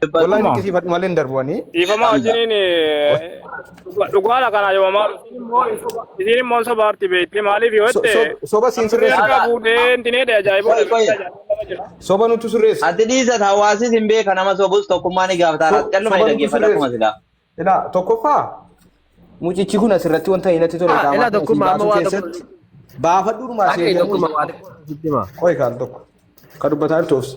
Tokkummaa. Dinqisiifadhu malee hin darbuwanii. Dhiifama wajjiniin dhugaadha kana yoomaa isiin immoo sobaarti beekte maaliif yoo jette Soba siin sirreessa. harka fuudhee intineedha ajaa'iba. Qoy, qoy. Soba nutu sirreessa. Ati dhiisat hawaasis hin beeka nama sobus tokkummaa ni gaafata. Calluma Soba nutu dhaggeeffadha akkuma sirreessa. silaa. Ilaa tokkoffaa mucichi kun asirratti wanta inni natti tole Ilaa qaamaa kana sii tokkummaa amma baasuu waa tokko keessatti. Baafadhuudhumaa Dhaqee seetii tokkuma waa xiqqoo sitti hima. Qoy kaan tokko. Ka dubbataa jirtu obsi.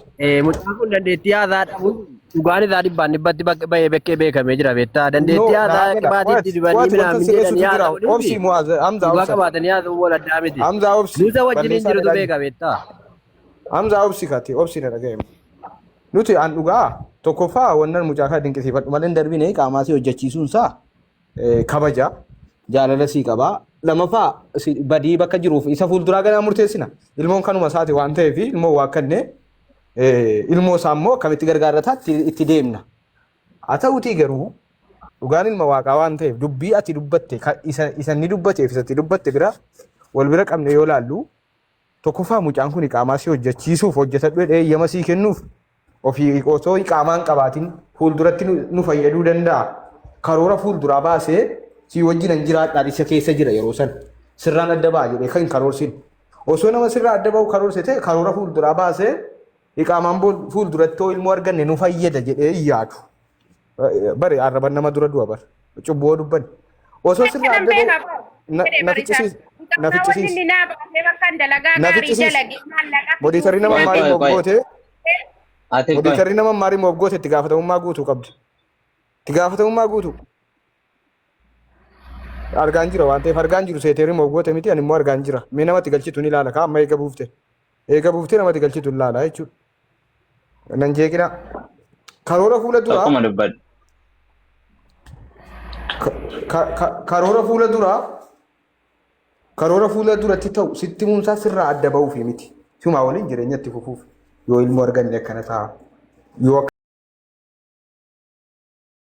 Mucaan kun dandeettii haasaa dhabuun dhugaan isaa dhibbaan dhibbatti bahee bekkee beekamee jira beektaa. No, Dandeettii naa haasaa gala. qibaatiitti Qo'at, dibanii qo'at wanta minaamin sirreessutu jedhanii jira. haasa'uun Obsi Mu'aaz, Hamzaa dhugaa obsa. qabaatanii haasa'uun wal addaa miti. Hamzaa obsi. Nuusa wajjin hin Balleessaa jirutu dalagaa. beeka beektaa. Hamzaa obsi kati, obsi na dhaga'e. Nuti an dhugaa tokkoffaa wannan mucaa kana dinqisiifadhu malee hin darbine qaamaa si hojjechiisuun isaa kabaja jaalala sii qabaa. Lamaffaa badii bakka jiruuf isa fuulduraa ganaa murteessina. Ilmoon kanuma isaati waan ta'eef ilmoo waakkannee ilmoo isaa immoo akkamitti gargaarrataa itti deemna. Haa ta'utii garuu dhugaan ilma waaqaa waan ta'eef dubbii ati dubbatte isa inni dubbateef isa ati dubbatte bira wal bira qabne yoo laallu tokkoffaa mucaan kun iqaamaa si hojjechiisuuf hojjetadhu jedhee eeyyama sii kennuuf ofii osoo iqaamaa hin qabaatin fuulduratti nu fayyaduu danda'a. Karoora fuulduraa baasee sii wajjinan jiraadhaan isa keessa jira yeroo san. Sirraan adda ba'a jedhee kan hin karoorsin. Osoo nama sirraa adda ba'u karoorse ta'e karoora fuulduraa baasee iqaamaan fuulduratti yoo ilmoo arganne nu fayyada jedhee hin yaadu. Bari arraban nama dura du'a bar. Cubbuu yoo dubbanne. Osoo sirraa Kanan adda beeka ba'u bara. na Jedhe na barisaa. ficcisiis. Na Iqaamaa wanni ficcisiis. inni naa baasee bakka hin dalagaa Na gaarii ficcisiis. dalage maallaqa Modiitarri nama Qoy ammaa qoy remove qoy. goote. Ati qoy. Modiitarri nama ammaa remove goote itti gaafatamummaa guutuu qabdi. Itti gaafatamummaa guutuu. Argaan jira waan ta'eef argaan jiru seetee remove goote miti ani immoo argaan jira. Mee namatti galchitu ni ilaala kaa amma eega buufte. Eega buuftee namatti galchitu ni ilaala jechuudha. Nan jeeqina. Karoora fuula duraa Tokkuma dubbadhu. karoora fuula duraa karoora fuula duratti ta'u sitti himuunsaa sirraa adda ba'uufi miti. Simaa waliin jireenya itti fufuuf yoo ilmoo arganne akkana ta'a. Yoo